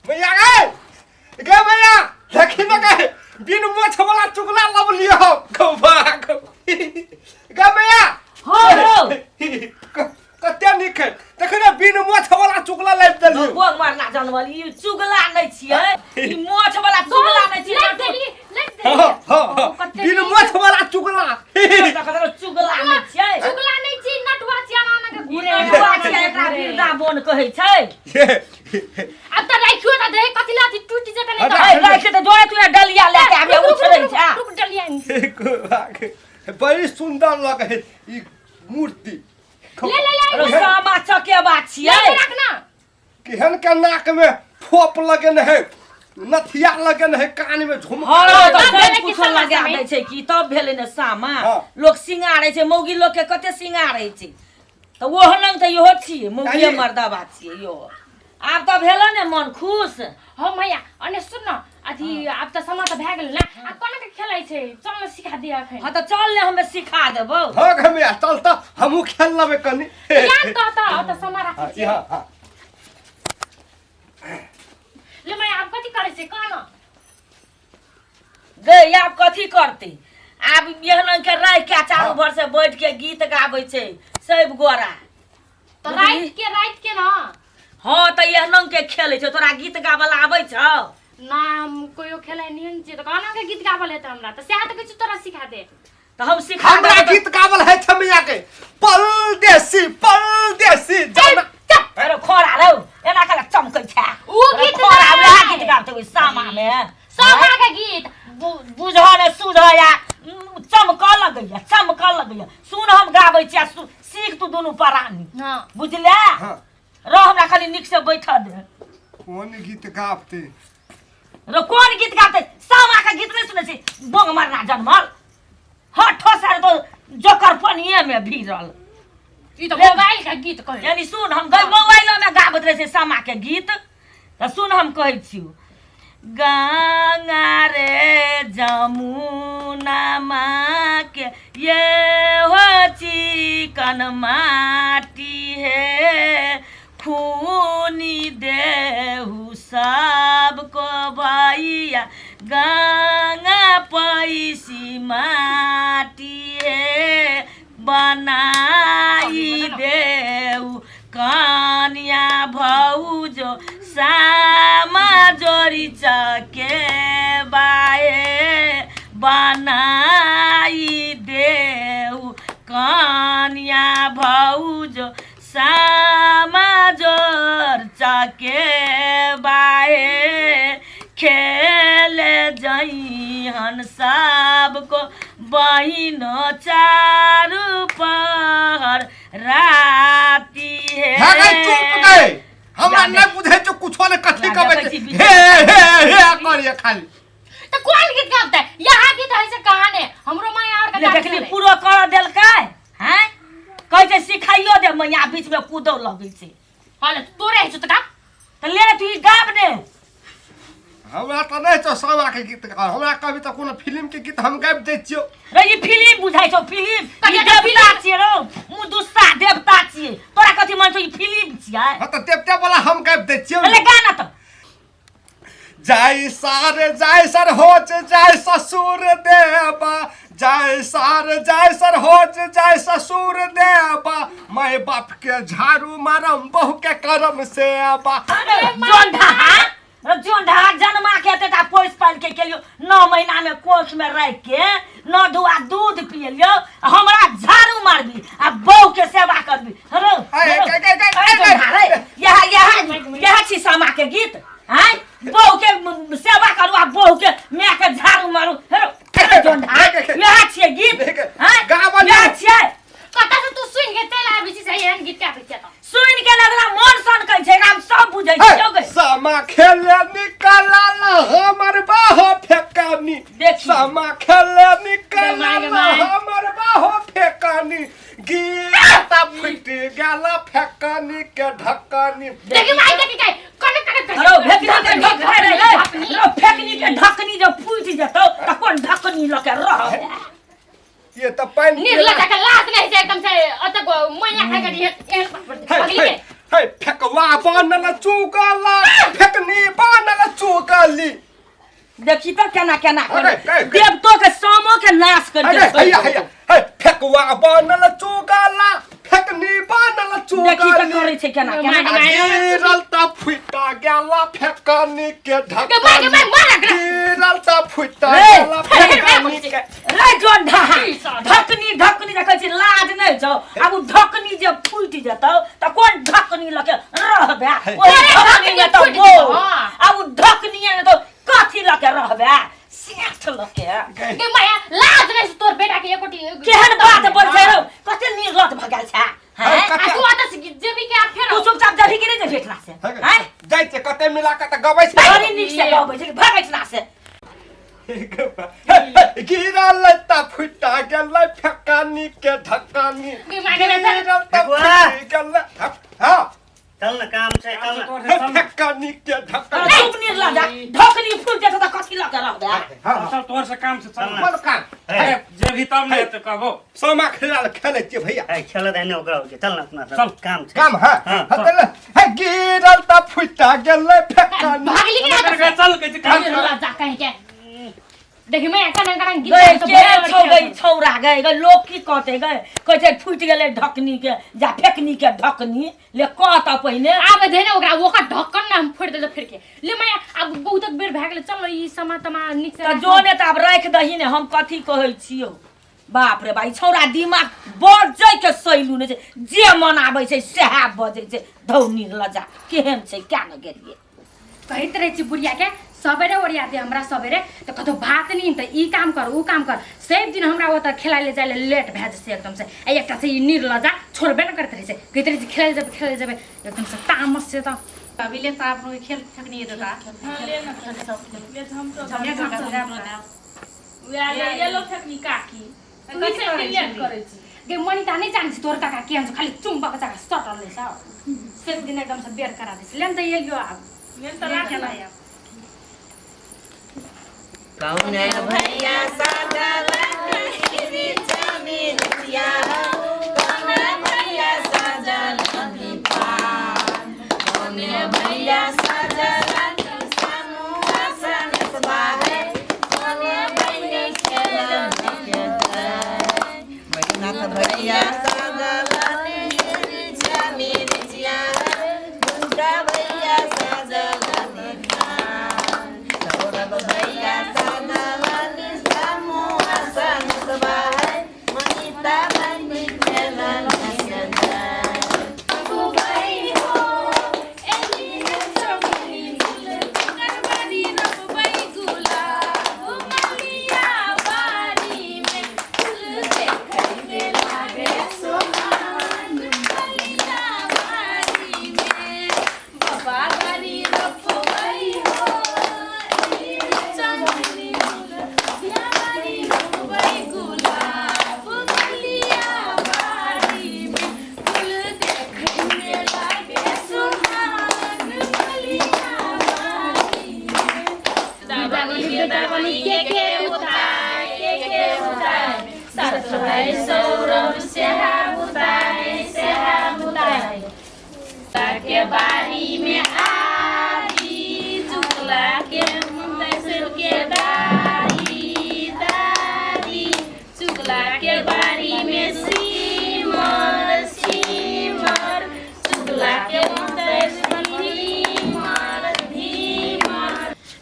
मैया गे, गे मैया, देखी न गे, बिन मोछ वाला चुगला लब लियो गौवा गे मैया। हाँ रौ। कते नीक है देखी ने, बिन मोछ वाला चुगला लाबि देलियो। बोग मारना जानवर, ई चुगला नहि छियै, ई मोछ वाला चुगला नहि छियै। लाइट देली, लाइट देली। हाँ हाँ हाँ। कते बिन नीक। मोछ वाला चुगला। चुगला नहि छियै। चुगला नहि छी, नटुआ छियै, आना आना के ई घूरे। नटुआ छियै, एकरा वृन्दावन कहै छै। अब तऽ राखियो तऽ दे, कथी लाथी टूटि जेतै नहि हटा। तऽ। ए, राखि तऽ जोड़े, तू डलिया लए के आबे उछरै छै। रुक, डलिया। बड़ी सुंदर लगे है ई मूर्ति। ले ले ले। अरे सामा चकेबा छियै। ले राख ना। केहन के नाक में फोप लगन है, नथिया लगन है, कान में झुमका। हँ तब तऽ भेलै सब कि कुछो सामा लगा समे। दै छै कि तब भेलै ने सामा। हाँ। लोक सिंगारै छै, मौगी लोकके कते सिंगारै छै, तऽ ओहो लग तऽ इहो छियै, मौगिए मर्दबा छियै इहो। आब तऽ भेल ने मन खुश। हो मैया, अने सुन न, अथी आब तऽ समय तऽ भए गेल ने, आ कोना के खेलै छै? चल ने, सिखा दिअ एखन। हँ तऽ चल ने, हमे सिखा देबौ। हाँ घमिया, चल तऽ हमहूँ खेल लेबै कनि। याद तऽ तऽ ओतऽ समय राखै हाँ। छियै। हाँ हाँ। ले मैया, आब कथी करै छै, कह न। गे, आब कथी करतै? आब एहन के राखि के चारू भर से बैठ के गीत गाबै छै सब गोरा। तऽ राति के, राति के न। हँ तऽ एहन के खेलै छै। तोरा गीत गाबै लए आबै छौ? ना, हम कहियो खेलै नहि ने छियै, तऽ कोना के गीत गाबल हेतै हमरा? तऽ सएह तऽ कहै छी, तोरा सिखा दे। तऽ हम सिखा हमरा देबै। गीत गावल है छै मैया के, परदेसी परदेसी जाना। अरे खोरा रौ, एना कला चमकै छै? ऊ गीत खोरा नहि। वएह गीत गाबतै ओहि सामा मे। सामा के गीत। बुझऽ ने सुझऽ या चमकऽ लगैया, चमकऽ लगैया। सुन, हम गाबै छी आ सीख तू दुनू प्राणी। हँ। बुझले? हाँ। रह, हमरा खाली नीक से बैठऽ दे। कोन गीत गाबते? रो, कोन गीत गाबतै? सामा के गीत नहि सुनै छी? बोंग मरना जनमल हँ, ठोस तो जोकर पनिये में भीरल। ई तऽ मोबाइल के गीत कहै। यानी सुन, हम गई मोबाइलो में गाबैत रहै छै सामा के गीत। तऽ सुन, हम कहै छियौ, गंगा रे जमुना माँ के ये हो चिकन माटी हे, खूनी देहु सबको भैया, गंगा पैसी माटी हे, बनाई देऊ कनिया भौजो सामा जोड़ी चके बाए, बनाई देऊ कनिया भौजो सामा जोर चके बाए, खेले जइहन सबको बहिन चारू पहर राति हे। हे गई, चुप गई, हमरा जाने। नहीं बुझे छौ कुछो ने, कथी जा कहबै देखै छै। छी बीच। हे हे हे करिए खाली। तऽ कोन गीत गाबतै? यहाँ गीत है से कहा ने हमरो माया और के ले गाबै देखली छलै। पूरो कर देलकै हैं, कहै छै सिखाइयो दे मैया, बीच में कूदो लगै छै। हँ ले, तोरे होइ छौ तऽ गाब। तऽ ले, तू ई गाब ने। हमरा तऽ नहि छौ सामा के गीत गाबल, हमरा कभी तऽ कोनो फिल्म के गीत हम गाबि दै छियौ। रे, ई फिल्म बुझाइ छौ? फिल्म ई कहिया देवता फिल्म? छियै रौ, मुँह दुस्सा देवता छियै। तोरा कथी मन छौ, ई फिल्म छियै? हँ तऽ देवते वाला हम गाबि दै छियौ। ले गाना तऽ। जाय सार जाय सर होच जाय ससुर देबा, जाय सार जाय सर होच जाय ससुर देबा, माय बाप के झाड़ू मारम, बहू के करम सेवा। जोन ढहा जोन ढहा जन्मा के एतेटा पोसि पालि के केलियो, 9 महीना में कोख में राखि के नौ धुआ दूध पियलियो, हमरा झाड़ू मारबी आ बहू के सेवा करबी? रौ। ऐ, ऐ, ऐ, ऐ, ऐ, जोन ढहा रे, यह यह यह छी सामा के गीत आँय? बहू के सेवा करू आ बहू के माय के झाड़ू मारू? रौ जोन ढहा, यह छियै गीत आँय? गाबल। यह छियै? कतऽ से तू सुनि के चलि आबै छी से एहन गीत गाबै छियै तऽ? सुनि के लगला मन सन कहै छै, एकरा हम सब बुझै छियै गै। सामा खेले निकलल हमर बाहो फेकानी। देखी। सामा खेले निकलल गे माय, गे माय। हमर बाहो फेकानी, गीत फुटि गेल फेकानी के ढकानी। देखी माय, देखी गई कने कने। रौ फेकनी के ढकनी रे, रौ फेकनी के ढकनी जब फूटि जेतौ तऽ कोन ढकनी लऽ के रह? ये तऽ पानि निर्लज्जा के लाज नहीं छै एकदम से। अतक मैया खाइ के एहन हे, पगली के हे, हे फेकवा बनल चुगला फेकनी बनल चुगली देखी तऽ केना केना अरे, करे गे, गे। देवतो के सामो के नाश कर अरे हैया हैया हे फेकवा बनल चुगला फेकनी बनल देखी तऽ चुगली करै छै केना केना माय, माय। गिरल त फुटा गेला फेकनी के गे माय, गे माय, मार एकरा। गिरल त फुटा रे, गेला फेकनी के रे जोन ढहा ढकनी ढकनी देखै छी लाज नहि छौ आब उ ढकनी जे फूटि जेतौ तऽ कोन ढकनी लऽ के रहबे ओहि अरे, ढकनी मे तऽ ढकनी बो फूटि जेतौ। आब उ ढकनिये ने तऽ कथी लऽ के रहबे सेठ लऽ के गे माया लाज नहीं तोर बेटा के एकोटी केहन बात बोल छै रौ कते निर्लज भऽ गेल छै हैं? अरे, आ तू ओतऽ से जेबी के आ फेर तू चुपचाप जेबही कि नहि जेबही एहिठिना से हैं? जाइ छै कते मिला के तऽ गबै छै बड़ी नीक से गबै छै भाग एहिठिना से गिरल त फुटा गेलै फेकानी के ढकानी गे माय, गे माय, गिरल त फुटि गेलै हँ चल न काम छै चल न फेकानी के ढकानी चुप निर्लज ढकनी फूटि जेतौ तऽ कथी लऽ के रहबे हँ चल तोहर से काम से चल चल बोल काम हे, जे भी तब नहीं तो कहबो सोमा खेला खेलै छियै भैया हे, खेलत है ने ओकरा होके चल न अपना चल। सब काम छै काम है हाँ, हाँ, तऽ ले। हे गिरल त फुटा गेलै फेकानी भागली के ना चल कहै छै काम चल जा कहीं के देखी मैं कना कना गीत गई तो के छौ गई छौरा गई गई लोग की कहते गई कहै छै फूटि गेलै ढकनी के जा फेकनी के ढकनी ले कहत पहिने आबे दे ने ओकरा ओकर ढक्कन ना हम फोड़ देले फिर के ले माया अब बहुत बेर भए गेलै चल ई समा तमा नीक से तऽ जो ने तऽ आब राखि दही ने हम कथी कहै छियौ बाप रे बा ई छौरा दिमाग बजै के शैलू नहि छै जे मन आबै छै सएह बजै छै धौनी लजा केहन छै क्या ने गेलियै कहैत रहै छी बुढ़िया के सबेरे ओरिया दे हमरा सबेरे तऽ कतौ भात नहीं तऽ ई काम कर ऊ काम कर सब दिन हमरा ओतऽ खेलाय ले जाय ले लेट भए जेतै एकदम से आ एकटा से ई निर्लजा छोड़बे ने करैत रहै छै कहैत रहै छै खेलाय ले जेबै खेलाय ले जेबै एकदम से तामस से तऽ अभी ले तो आप लोग खेल थकनी है दादा ले ना खेल सब ले तो हम तो ले तो हम तो वएह ले येलो फेकनी काकी तू सब के लेट करै छी गे मनिता नहि जानै छै तोहर काका केहन छौ खाली चुम्बक जकाँ सटल रहै छौ सब दिन एकदम से बेर करा दै छै ले ने तऽ एलियो आब मेन तऽ राख ना कौन भैया साजल मिर्चिया कौन भैया साजल कौन भैया साजल समुआ सनसबा है कौन भैया खेलन नाथ भैया साजल मिर्चिया मिर्चिया दुर्गा भैया साजल सौरभ भैया साजल समुआ सनसबा है मनीता बनी खेलन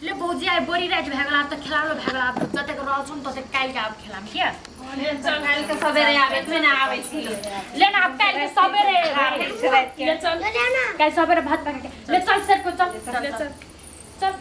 ले भौजी आइ बड़ी राति भए गेल आब तऽ खेलालो भए गेल आब जतेक रहल छौ ने ततेक काल्हिके आब खेलाम किया काल्हि के सवेरे आबै तू ने आबै छी ले ना आब काल्हिके सबेरे ले चल काल्हि सबेरे भात पका के ले चल सर को चल ले चल चल